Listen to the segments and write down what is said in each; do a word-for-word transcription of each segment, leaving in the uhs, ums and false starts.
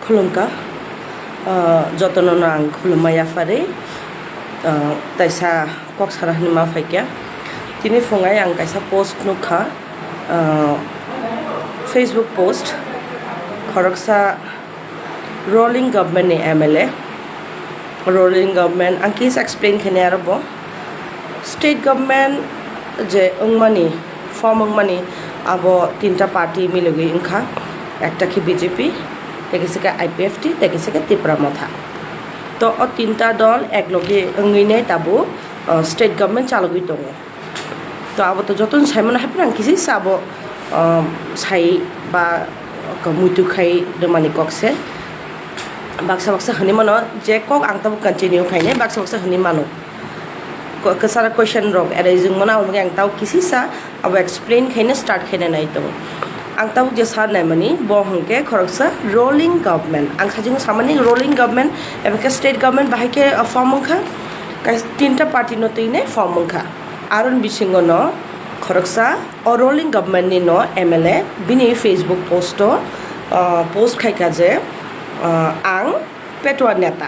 Khulumkha, ah, jotono no ang khulumma yapharwi, ah, taisa kok sana hwnwi ma phaikha. Tini phungai ang kaisa post nukha, ah, Facebook post, khoroksa ruling government ni M L A, ruling government ang kisa explain khainai aro bo state government je wngmani, form wngmani, abo tinta party milogwi wngkha, ekta khe B J P, tei kisa khe I P F T, tei kisa khe Tipra Motha. To o tinta dol eklogi wngwi nai tabuk, uh, state government chalogwi tongo. To abo to jotono saimano, haphano ang kisa sa abo, um, sai ba muitu khai rwmani kok se. Baksa baksa hwnwi mano je kok ang tabuk continue khainai, baksa baksa hwnwi mano. Ko-, kwcharo question rok arising mano, abo bagwi ang tabuk kisa sa abo explain khaina start khaina nai tongo. Ang tabuk je sa naimani, bo hwnkhe khoroksa ruling government. Ang sajingo samani ruling government, eba khe state government bahai khe, uh, form wngkha, kais-, tinta party no twi nai form wngkha. Aroni bisingo no khoroksa o ruling government ni no M L A bini Facebook post o, uh, post khaikha je, uh, ang Petwa neta.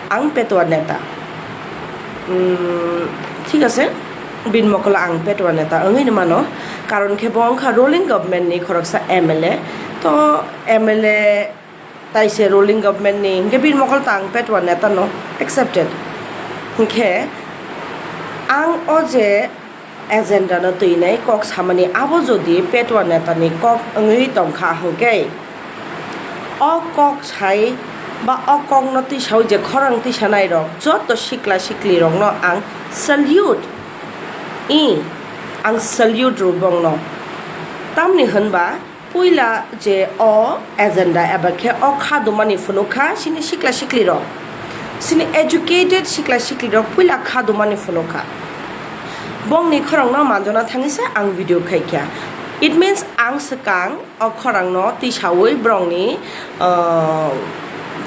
Ang Petwa neta. Hmm, thik ase, bini mokolo ang Petwa neta wngwi no mano. Karon khe bo wngkha ruling government ni khoroksa M L A. To M L A tai se ruling government ni, hinkhe bini mokol to ang Petwa neta no accepted. Hinkhe ang o je agenda no twi nai kok samani, abo jodi Petwa neta ni kok wngwi tongkha hinkhe, o kok sai ba o kok no twisawi je khorang twisanai rok joto sikla sikli rok no ang salute. I, ang salute rw bongno. Tamni hwnba puila je o agenda eba khe o kha dumani phunukha chini sikla sikli rok, chini educated sikla sikli rok puila kha dumani phunukha. Bongni khorang no manjona thangwi se ang video khaikha. It means ang swkang o khorang no tisawi borokni, ah,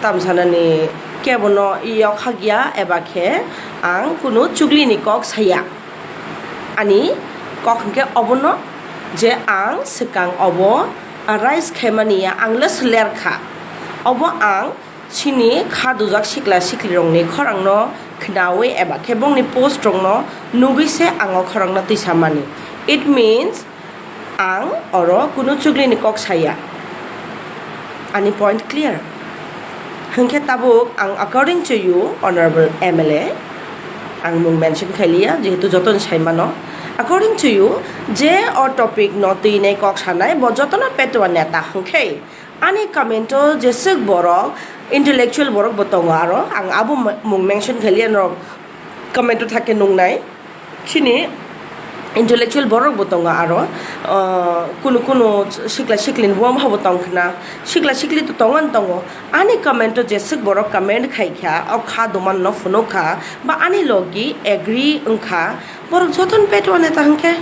tamsanani kebo no yok khakya eba khe ang kunu chukli ni kok saya. Ani kok hwnkhe obono je ang swkang obo, ah, rise khaimani ya, ang le sler kha. Obo ang chini kha dujak sikla siklirokni khorangno khnaui eba khe bongni postrokno nugui se ang o khorangno tisamani. It means, ang oro kunu chuglini kok saya. Ani point clear. Hwnkhe tabuk ang according to you, Honorable M L A, ang mung mention khailiya, jehetu jotoni saimano. According to you, je o topic no twinai kok sanai, bo jotono Petwa neta hwnkhe, ani comment o jeswk borok, intellectual borok bo tongo aro, ang abo mung mention khailiya norok comment o thake nungnai. Chini intellectual borok bo tongo aro, ah, kunu kunu sikla siklini buam habo tong khna, sikla sikli to tongo no tongo, ani comment o jeswk borok comment khai kha, o kha duman no phunuk kha, ba ani logi agree wng kha, borok jotono Petwa neta hwnkhe.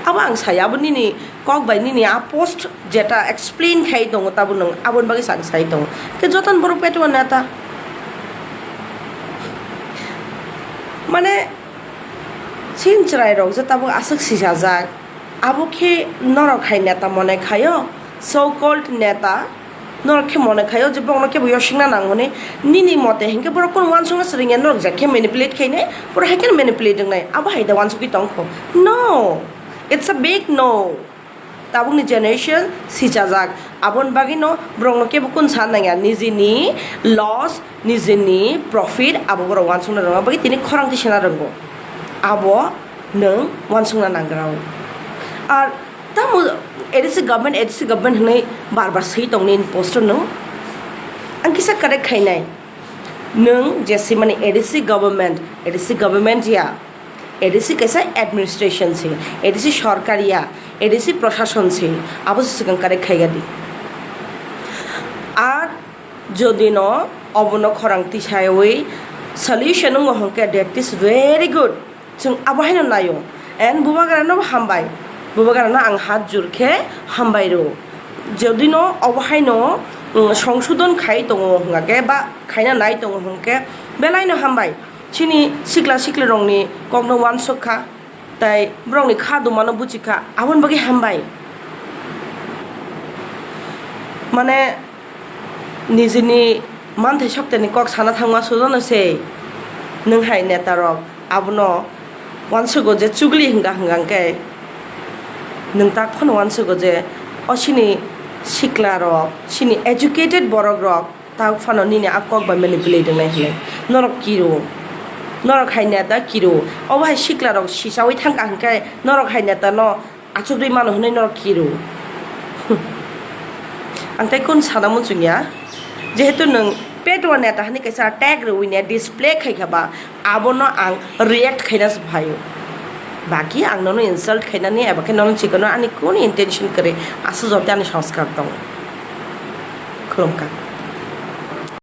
Abo ang saya, abo nini kok bai nini a post jeta explain khai tongo, tabuk nwng aboni bagwi sa-, sai tongo. Khe jotono borok Petwa neta. Mane, chin chwrairok je tabuk aswk sijajak, abo khe norok hai neta mone khaio, so called neta, norok khe mone khaio je bongno kebo yosingna nangmani, nini mote hinkhe borok kunu uansukna swrwngya, norok je khe manipulate khainai, borok hai kheno manipulate wngnai, abo hai da uansukgwi tongkho. No, it's a big no. Tabukni generation sichajak, aboni bagwino borokno kebo kun san nangya, nijini loss, nijini profit abo borok uansukna rwngma bagwi tini khorang tisana rwngo, abo nwng uansukna nangwrao. Ar tamo A D C government, A D C government hwnwi bar bar swi tongni post-o nwng, ang kisa correct khainai, nwng je swimani A D C government, A D C government ya, A D C kaisa administration se, A D C sorkar ya, A D C prashason se, abo se swkang correct khaigadi. Ar jodi no obono khorang tisaiwi solution wngo hwnkhe, that is very good. Chwng abo haino naio. And Bubagrano hambai. Bubagrano ang hat jur khe hambai rw. Jodi no obo haino, mm, songsodon khai tongo hwnkhe ba khaina nai tongo hwnkhe, belai no hambai. Chini sikla siklirokni kokno uansuk kha, tei borokni kha dumano buchi kha, aboni bagwi hambai. Mane nijini manthai sokteni kok sana thangma sujono se nwng hai neta rok abono wansugo je chugli hwnga hwnga hwnkhe nwng tak phano wansugo je o chini sikla rok, chini educated borok rok tak phano nini a kok bai manipulate wngnai hinwi. Norok kiro, norok hai neta kiro, obo hai sikla rok sichawi thangkha hwnkhe norok hai neta no achukgwi mano hwnwi norok kiro. Ang tei kun sana muchungya, jehetu nwng petwa neta hani kaisa tag rwui ne display khaikha ba, abono ang react khaina se phaio. Baki ang nono insult khainani eba khe nono chikano ani kunu intention kwrwi, aswk joto ani sanskar tongo. Khulumkha.